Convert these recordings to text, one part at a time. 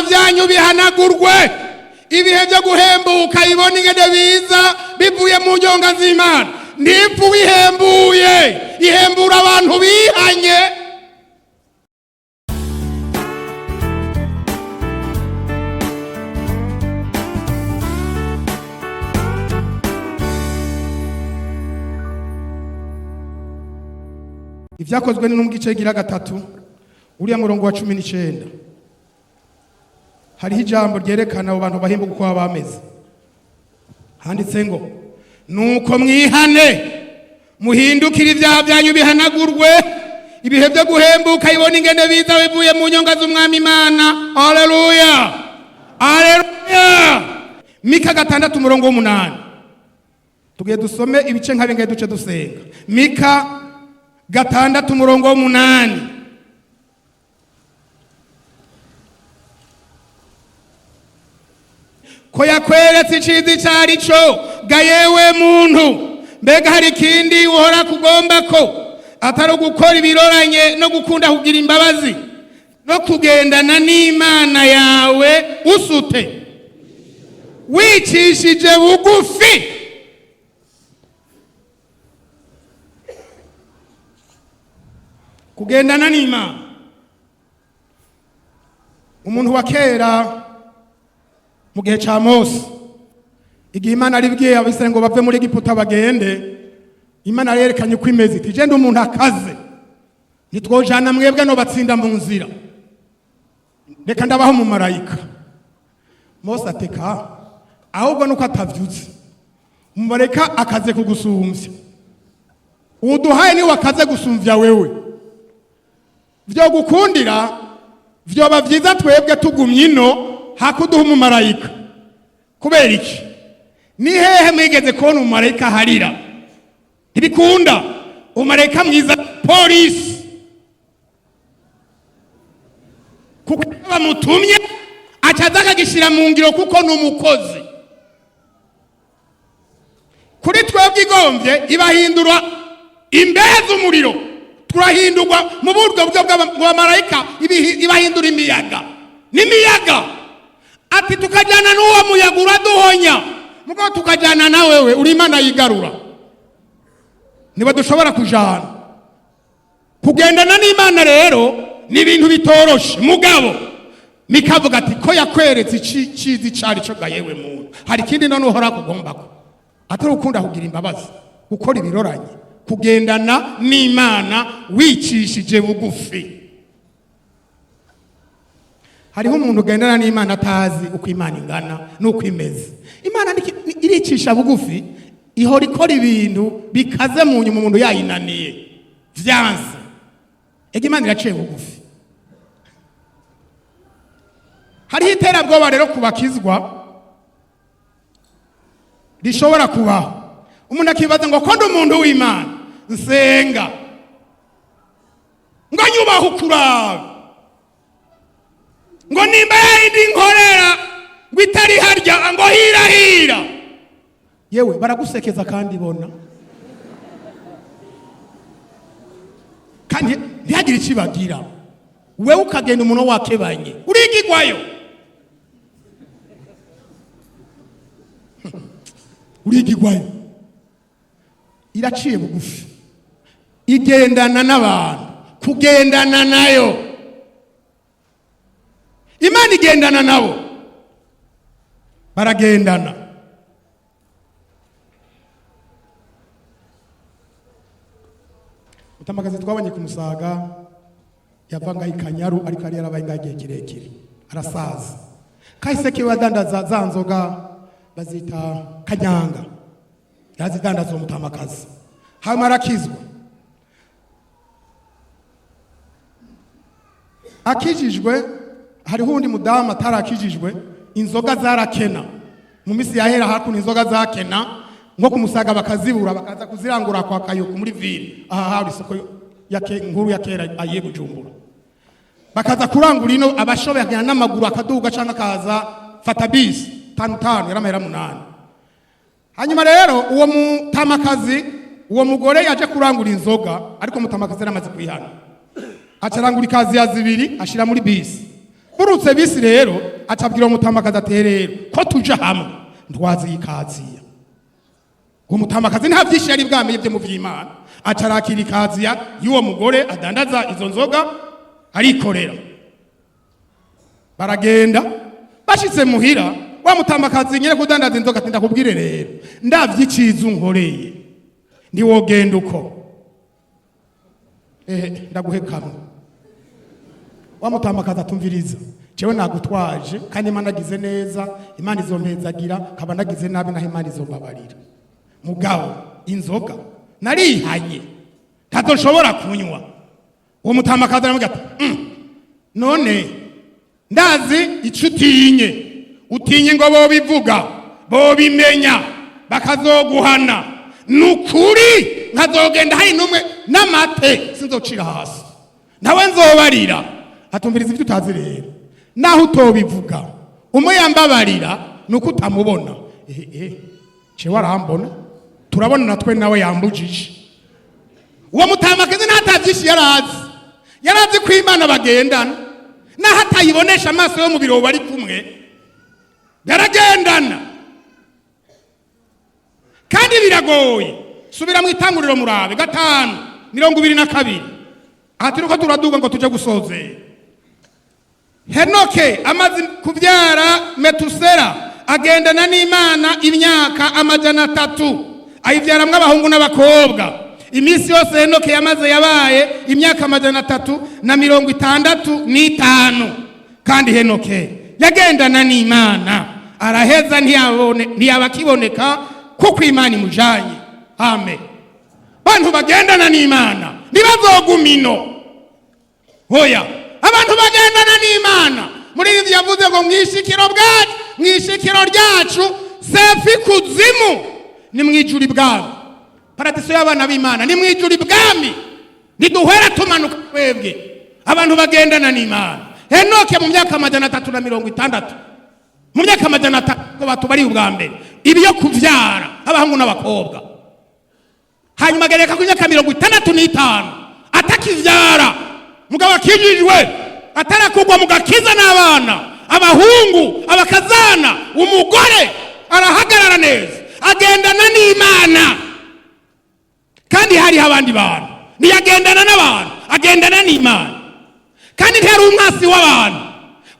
Ibyaha byanyu bihanagurwe, ibihe byo guhembuka ibona ingene biza bivuye mu nyonga z'Imana. Ntipfu wihembuye, ihembura abantu bihanye. Ibyakozwe ni gice gira gatatu, uriya murongo wa 19, hariho ijambo ryerekana abo bantu bahembuka uko baba bameze. Handitse ngo: "Nuko mwihane, muhindukire, ibyaha byanyu bihanagurwe, ibihe byo guhembuka ibona ingene biza bivuye mu nyonga z'Umwami Imana." Aleluya, aleluya! Mika 6, umurongo w'8. Tugiye dusome ibice nka bingahe duce dusenga. Mika 6, umurongo w'8. Ko yakweretse iciza icyo ari cyo ga yewe muntu, mbega hari ikindi uhora kugomba ko atari ugukora ibiroranye no gukunda kugira imbabazi no kugendana n'Imana yawe usute wicishije bugufi? Kugendana n'Imana. Umuntu wa kera mu gihe cya Mose, igihe Imana aribwiye Abisirayeli ngo bave muri Egiputa bagende, Imana yerekanye uko imeze, iti: "Genda, umuntu akaze, ntitwojana mwebwe no batsinda mu nzira, reka ndabaho umumarayika." Mose ateka ahubwo nuko atavyutse, umumarayika akaze kugusumvya, uduhaye niwe akaze gusumvya wewe, vyo gukundira vyoba vyiza twebwe tugumye ino hakuduha umumarayika. Kubera iki? Ni hehe mwigeze kubona umumarayika aharira? Ntibikunda. Umumarayika mwiza polisi, kuko iyo bamutumye acaza akagishyira mu ngiro, kuko ni umukozi. Kuri twebwe igombye ibahindura imbehe z'umuriro, turahindurwa mu buryo bw'abamarayika, ibahindura imiyaga n'imiyaga, ati tukajyana n'uwo muyaga uraduhonya, mugabo tukajyana na wewe uri Imana yigarura, niba dushobora kujana. Kugendana n'Imana rero ni ibintu bitoroshe, mugabo mikavuga ati: "Ko yakweretse icyiza icyo ari cyo ga yewe muntu, hari ikindi none uhora kugomba ko atari ukunda kugira imbabazi, gukora ibiroranye, kugendana n'Imana wicishije bugufi?" Hariho umuntu ugendana n'Imana atazi uko Imana ingana n'uko imeze. Imana iricisha bugufi, ihora ikora ibintu bikaze mu nyuma umuntu yayinaniye vyanse. Ega Imana iraciye bugufi. Hariho iterabwoba rero kubakizwa rishobora kubaho, umuntu akibaza ngo: "Ko ndi umuntu w'Imana, nsenga, ngo nyubahe ukurabe, ngo nimba yayindi nkorera ngo itari harya, ngo hirahira." Yewe, baragusekeza kandi bona kandi ntihagire icyo bagira, wewe ukagenda umuntu wakebanye, urigigwayo, urigigwayo. Iraciye bugufi, igendana n'abantu. Kugendana nayo, Imana igendana nabo, baragendana. Mutamakazi twabonye ku Musaga yava ngaho i Kanyaru, ariko yari yarabaye ngaho igihe kirekire, arasaza. Kahise kiwe adandaza za nzoga bazita kanyanga, yazidandaza uwo mutamakazi. Hanyuma arakizwa. Akijijwe, hariho uwundi mudamu atarakijijwe, inzoga zarakena mu minsi yahera. Hakuno inzoga zakena nko ku Musaga, bakazibura, bakaza kuzirangura kwa Kayuku muri ville, aha hari isoko ya nkuru ya kera ayiye Bujumbura, bakaza kurangura ino. Abashoboye akagenda n'amaguru akaduga, cyangwa akaza fata bisi tanu tanu, yari amahera 8. Hanyuma rero uwo mutamakazi, uwo mugore yaje kurangura inzoga, ariko mutamakazi yaramaze kwihana, acarangura ikaziya zibiri, ashira muri bisi. Burutse bisi rero. Acabwira umutamakazi ati: "Rero ko tuja hamwe, ntwazi ikaziya." Uwo mutamakazi nta byinshi yari bwamenye byo mu vy'Imana. Aca arakira ikaziya y'uwo mugore adandaza izo nzoga, arikorera, baragenda. Bashitse muhira, wa mutamakazi nyene kudandaza inzoga ati: "Ndakubwire rero, ndavye iciza unkoreye, ntiwogenda uko. Ndaguhe kamwe." Wa mutamakazi atumviriza: "Jewe nagutwaje, kandi Imana agize neza, Imana izompezagira, kaba nagize nabi naho Imana izombabarira. Mugabo inzoga narihanye, ntazo nshobora kunywa." Uwo mutamakazi aramubwira ati: None ndazi ico utinye. Utinye ngo bobivuga, bobimenya, bakazoguhana. Nukuri nkazogenda hari n'umwe n'amate sinzocira hasi, nawe nzobarira." Atumviriza: "Ibyo utazi rero, naho utobivuga, umwe yambabarira nuko utamubona." Eh, cewe arambona, turabona natwe, nawe yambujije. Uwo mutamakazi ntatavyinshi yarazi. Yarazi ko Imana bagendana, naho atayibonesha amaso yo mu biro, bari kumwe, baragendana. Kandi biragoye. Subira mu Itanguriro, murabe 5:22. Aha turiko turaduga ngo tuje gusozera. Henoke amaze kubyara Metusera agendana n'Imana imyaka 300, ayibyaramwo abahungu n'abakobwa. Iminsi yose Henoke yamaze yabaye imyaka 365. Kandi Henoke yagendana n'Imana, araheza, ntiyabone, ntiyaba akiboneka, kuko Imana imujanye. Amen. Bantu bagendana n'Imana ntibazoguma ino. Hoya, abantu bagendana n'Imana, muri ibi yavuze ngo mwishikiro bwacu, mwishikiro ryacu sefi kuzimu, ni mwijuru ibwami. Paradiso y'abana b'Imana ni mwijuru ibwami. Ntiduhera tumanuka twebwe abantu bagendana n'Imana. Henoke mu myaka 360, mu myaka 300 ngo batubariye ubwa mbere ibi yo kuvyara abahungu n'abakobwa, hanyuma agereka ku myaka 65 atakivyara, mugabo akijijwe, atarakugwa mu gakiza, n'abana, abahungu, abakazana, umugore, arahagarara neza, agendana n'Imana. Kandi hariho abandi bantu, ntiyagendana n'abantu, agendana n'Imana. Kandi ntiyari umwasi w'abantu,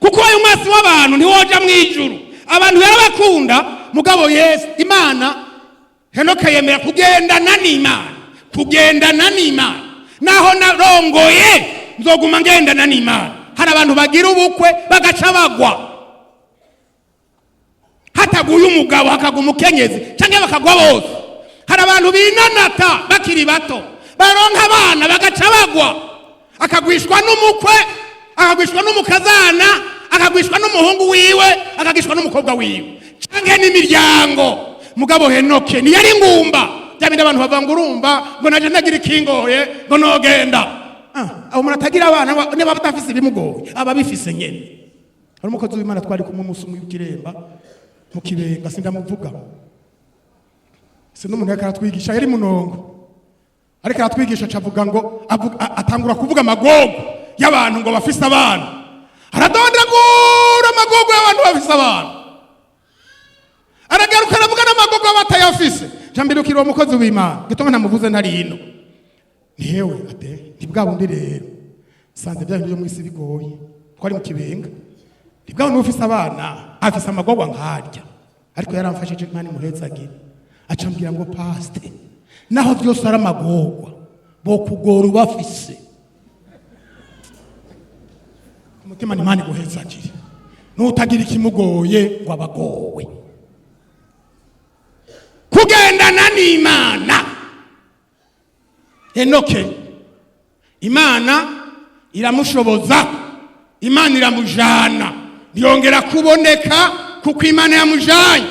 kuko uyu mwasi w'abantu ntiwoja mu ijuru. Abantu yarabakunda, mugabo Yesu, Imana, Henoke yemera kugendana n'Imana. Kugendana n'Imana, naho narongoye nzoguma ngendana n'Imana. Hari abantu bagira ubukwe bagaca bagwa, hataguye umugabo hakagwa umukenyezi, cyangwa bakagwa bose. Hari abantu binanata bakiri bato, baronka abana bagaca bagwa, akagwishwa n'umukwe, akagwishwa n'umukazana, akagwishwa n'umuhungu wiwe, akagwishwa n'umukobwa wiwe, canke n'imiryango. Mugabo Henoke ntiyari ngumba, bya bindi abantu bavuga ngo urumva ngo naje ntagira ikingoye ngo nogenda. Ah, abo umuntu atagira abana niba badafise ibimugoye, aba bifise nyene. Hari umukozi w'Imana twari kumwe umunsi umwe w'ikiremba mu Kibenga, sindamuvuga, si n'umuntu yariko aratwigisha, yari munongo, ariko aratwigisha, aca avuga ngo atangura kuvuga amagogo y'abantu ngo bafise abana. Aradondagura amagogo y'abantu bafise abana, aragaruka aravuga n'amagogo y'abatayafise. Jambirukira uwo mukozi w'Imana, gituma ntamuvuze ntari ino. Ni hewe ate ni bwa bundi rero sanze bya bintu byo mu isi bigoye. Twari mu Kibenga. Ni bwa bundi ufise abana afise amagorwa nkarya, ariko yaramfashije, Imana imuhezagire. Aca ambwira ngo: "Pasite, naho byose ari amagorwa, bo kugora ubafise umutima, ni Imana iguhezagire, n'utagira ikimugoye ngo abagowe." Kugendana n'Imana, Henoke Imana iramushoboza, Imana iramujana, ntiyongera kuboneka kuko Imana yamujanye.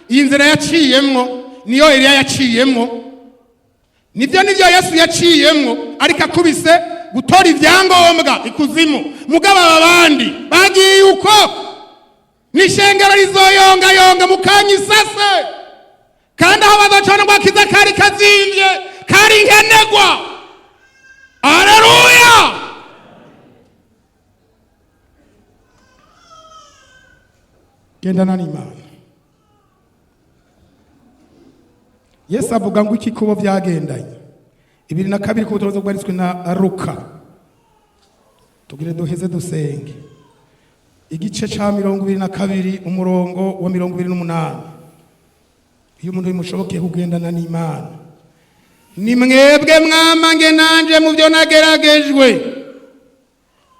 Iyi nzira yaciyemwo niyo Eliya yaciyemwo, nibyo Yesu yaciyemwo, ariko akubise gutora ibyangombwa ikuzimu. Mugabo aba bandi bagiye uko n'ishengero rizoyongayonga mu kanya isase, kandi aho bazocana ngo akiza kari kazimvye, kari nkenegwa. Aleluya! Gendana n'Imana. Yesu avuga ngo iki kubo byagendanye 22 ku butozo bwaritswe na Luka. Tugire duheze dusenge. Igice ca 22, umurongo wa 28. Iyo umuntu bimushobokeye kugendana n'Imana, ni mwebwe mwamange nanje mu byo nageragejwe,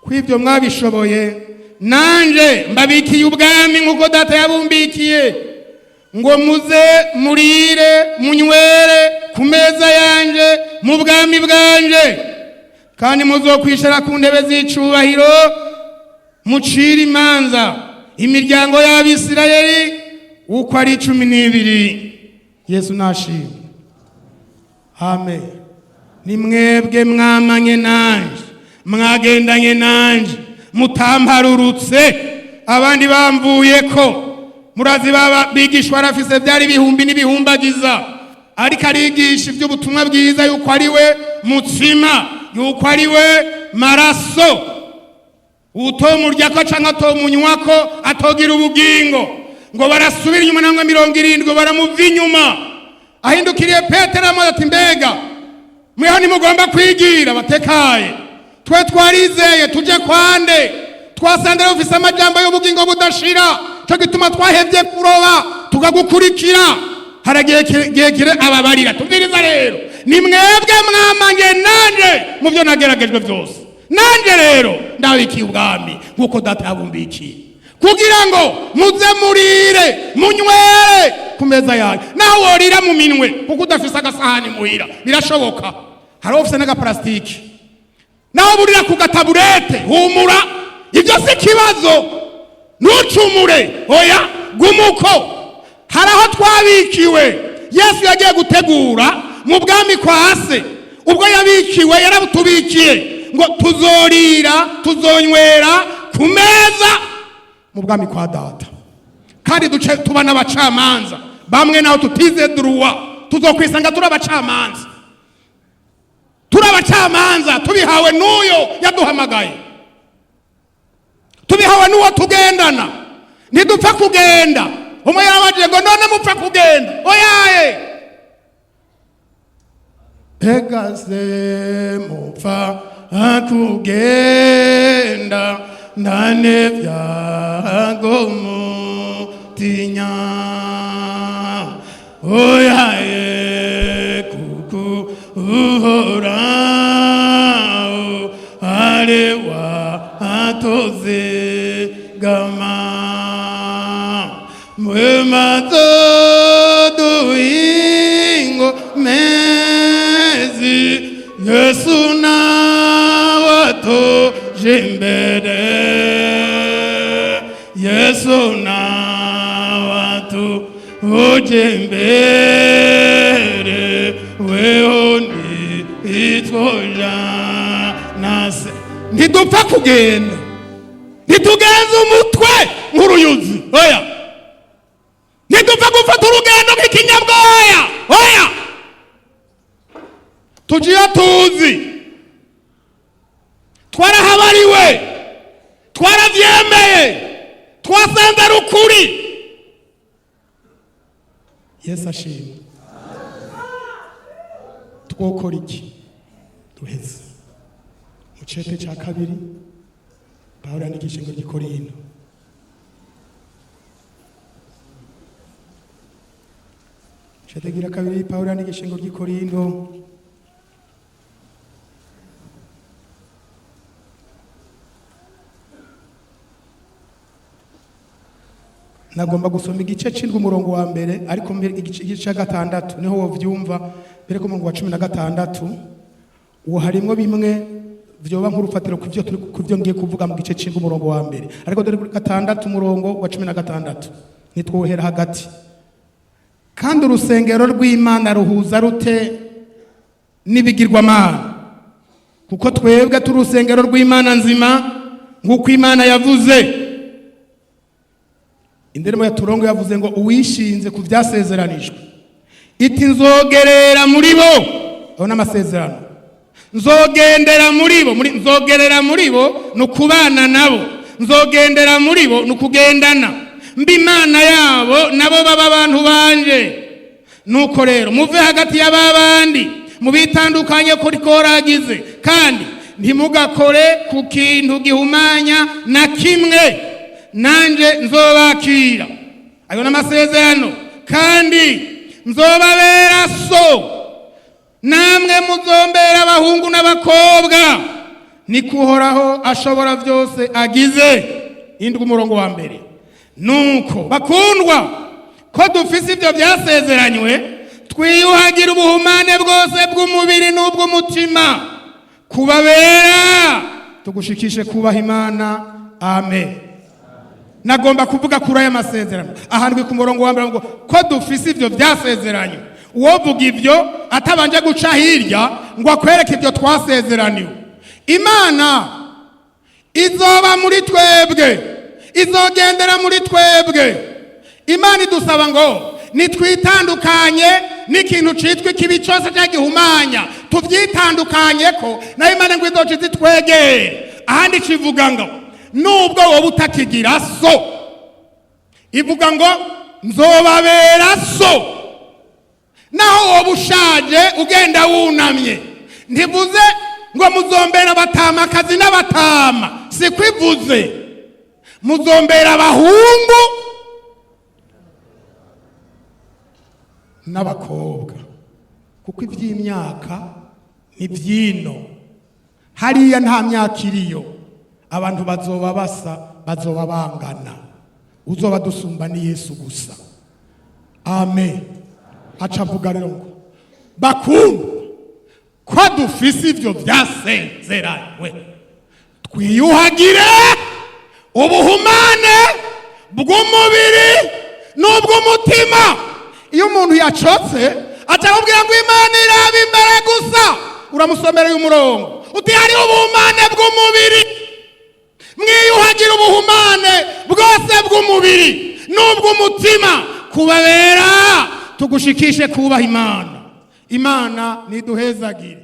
kw'ibyo mwabishoboye, nanje mbabikiye ubwami nk'uko Data yabumbikiye, ngo muze murire munywere ku meza yanje mu bwami bwanje, kandi muzokwicara ku ntebe z'icubahiro mucire imanza imiryango y'Abisirayeli uko ari 12. Yesu nashimwe. Amen. Ni mwebwe mwamanye nanje, mwagendanye nanje, mutamparurutse abandi bamvuye ko. Murazi baba bigishwa arafise byari ibihumbi n'ibihumbagiza, ariko arigisha iby'ubutumwa bwiza, yuko ari we mutsima, yuko ari we maraso, utomurya ko canke atomunywa ko atogira ubugingo. Ngo barasubira inyuma, namwe 70 baramuva inyuma. Ahindukiriye Petero amaze ati: "Mbega mweho ntimugomba kwigira?" Batekaye, twe twarizeye, tuje kwande? Twasanze ufise amajambo y'ubugingo budashira, cyo gituma twahevye kuroba tukagukurikira. Haragiye kirekire ababarira. Tumviriza rero, ni mwebwe mwamange nanje mu byo nageragejwe byose, nanje rero ndabikiye ubwami nk'uko Data yabumbikiye, kugira ngo muze murire munywere ku meza yawe. Naho worira mu minwe kuko udafise agasahani muhira, birashoboka, hari ufise n'agaparasitike, naho burira ku gataburete, humura, ibyo si ikibazo. Ntucumure, oya, gumuko. Hari aho twabikiwe. Yesu yagiye gutegura mu bwami kwa Se. Ubwo yabikiwe, yarabutubikiye ngo tuzorira tuzonywera ku meza mu bwami kwa Data, kandi duce tuba n'abacamanza. Bamwe naho tutize droit, tuzokwisanga turi abacamanza, turi abacamanza tubihawe n'uyo yaduhamagaye, tubihawe n'uwo tugendana. Ntidupfa kugenda. Umwe yarabajije ngo: "None mupfa kugenda?" Oyaye, egase mupfa kugenda, ndane byago mutinya. Oyaye, kuko Uhoraho ari watuzigama mwemazo duhingo mezi. Yesu nawatuje imbere, Yesu nawatuje imbere, weho nitwoja nase. Ntidupfa kugenda, ntitugenze umutwe nk'uruyuzi, oya. Ntidupfa gufata urugendo nk'ikinyabwoya, oya. Tujya iyo tuzi, twarahabariwe, twarabyemeye, twasanze ari ukuri. Yesu ashimwe. Twokora iki? Duheze mu cete cya kabiri Pawulo yandikisha ngo ry'i Korinto. Cete gira kabiri Pawulo yandikisha ngo ry'i Korinto. Nagomba gusoma igice c'indwi umurongo wa mbere, ariko mbere igice cya gatandatu niho wovyumva. Mbere ku murongo wa 16, uwo harimwo bimwe vyoba nk'urufatiro ku turi ku ngiye kuvuga mu gice c'indwi umurongo wa mbere. Ariko dore kuri gatandatu umurongo wa 16, nitwohera hagati. Kandi urusengero rw'Imana ruhuza rute n'ibigirwamana? Kuko twebwe turi urusengero rw'Imana nzima, nk'uko Imana yavuze. Indirimbo ya Turongo yavuze ngo uwishinze ku byasezeranijwe, iti: "Nzogerera muri bo." Aho n'amasezerano, nzogendera muri bo, nzogerera muri bo ni ukubana nabo, nzogendera muri bo ni ukugendana. Mba Imana yabo, nabo baba abantu banje. Nuko rero muve hagati y'ababandi, mubitandukanye kuri koragize, kandi ntimugakore ku kintu gihumanya na kimwe, nanje nzobakira. Ayo ni amasezerano. Kandi nzobabera so, namwe muzombera abahungu n'abakobwa, niko Uhoraho ashobora byose agize. 7, umurongo wa mbere. Nuko bakundwa, ko dufise ibyo byasezeranywe, twiyuhagira ubuhumane bwose bw'umubiri n'ubw'umutima, kubabera tugushikishe kubaha Imana. Amen. Nagomba kuvuga kuri aya masezerano ahandwi ku murongo wa mbere ngo ko dufise ibyo byasezeranywe. Uwovuga ibyo atabanje guca hirya ngo akwereke ibyo twasezeraniwe, Imana izoba muri twebwe, izogendera muri twebwe. Imana idusaba ngo nitwitandukanye n'ikintu citwa ikibi cyose cyagihumanya, tuvyitandukanye ko nayo Imana ngo izoca izitwegere. Ahandi kivuga ngo nubwo wowe utakigira so, ivuga ngo nzobabera so, naho wowe ushaje ugenda wunamye. Ntivuze ngo muzombera abatamakazi n'abatama, siko ivuze. Muzombera abahungu n'abakobwa, kuko iby'imyaka ni byino. Hariya nta myaka iriyo, abantu bazoba basa, bazoba bangana. Uzoba dusumba ni Yesu gusa. Amen. Aca avuga rero ngo bakundwa, ko dufise ibyo byasezeranywe, twiyuhagire ubuhumane bw'umubiri n'ubw'umutima. Iyo umuntu yacotse aca akubwira ngo Imana iraba imbere gusa. Uramusomereye umurongo uti hariho ubuhumane bw'umubiri, mwiyuhagire ubuhumane bwose bw'umubiri n'ubw'umutima, kubabera tugushikishe kubaha Imana. Imana niduhezagire.